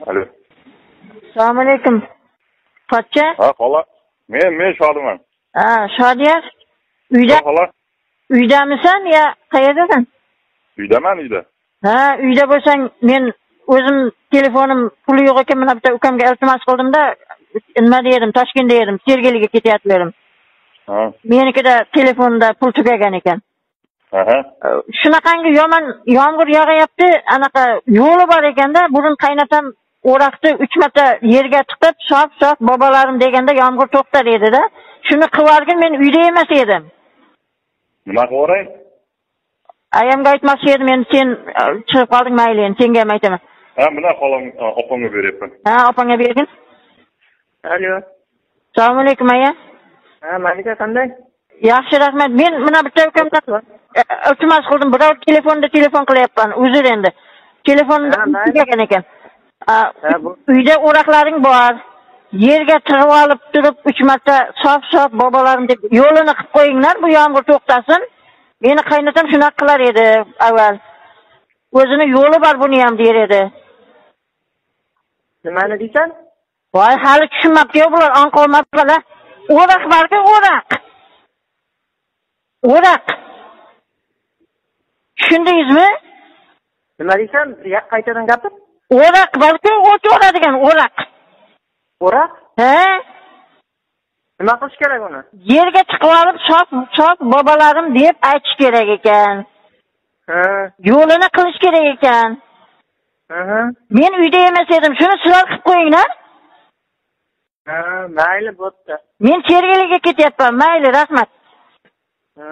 Alo. Assalomu alaykum. Pochcha? Ha, xola. Men Shodiman. Ha, Shodiyar. Uyda? Xola. Uydamisan ya qayerdasan? Uydaman, uyda. Ha, uyda bo'lsang, men o'zim telefonim puli yo'q ekan, mana bitta ukamga iltimos qildimda, nima dedim, Toshkentda edim, Sergeliga ketyapti edim. Ha. Menikida telefonda pul tugagan ekan. Aha. Shunaqangi yomon yomg'ir yog'ayapti, anaqa yo'li bor ekanda, burun qaynatam o'roqni 3 marta yerga tiqib, sof-sof bobolarim deganda yomg'ir to'xtar edi-da. Shuni qilarkan men uyda emas edim. Nima qilaray? Ayamga aytmoqchi edim, endi sen chiqib qolding, mayli, endi senga ham aytaman. Ha, buni xolam, opamga beryapman. Ha, opangga bergin. Alo. Assalomu alaykum aya. Ha, Malika qanday? Yaxshi, rahmat. Men mana bitta ukamdan iltimos qildim, birov telefonda telefon qilyapman, uzr endi. Telefonda tugagan ekan. Uyda o'roqlaring bor. Yerga tig'ib olib turib 3 marta sof-sof bobolarim deb yo'lini qilib qo'yinglar, bu yomg'ir to'xtasin. Meni qaynotam shunaqa qilar edi avval. O'zini yo'li bor buni ham der edi. Nimani deysan? Voy, hali tushunmabdi-yu bular, anqolmabdilar. O'roq borku, o'roq. O'roq. Tushundingizmi? Nima deysan? Qaytadan gapir. O'roq borku, o't o'radigan o'roq. O'roq? Ha? Nima qilish kerak uni? Yerga chiqib olib, sof-sof bobolarim deb aytish kerak ekan. Ha. Yo'lini qilish kerak ekan. Aha. Men uyda emas edim, shuni sizlar qilib qo'yinglar. Ha, mayli, bo'pti. Men Sergeliga ketyapman, mayli, rahmat. Ha.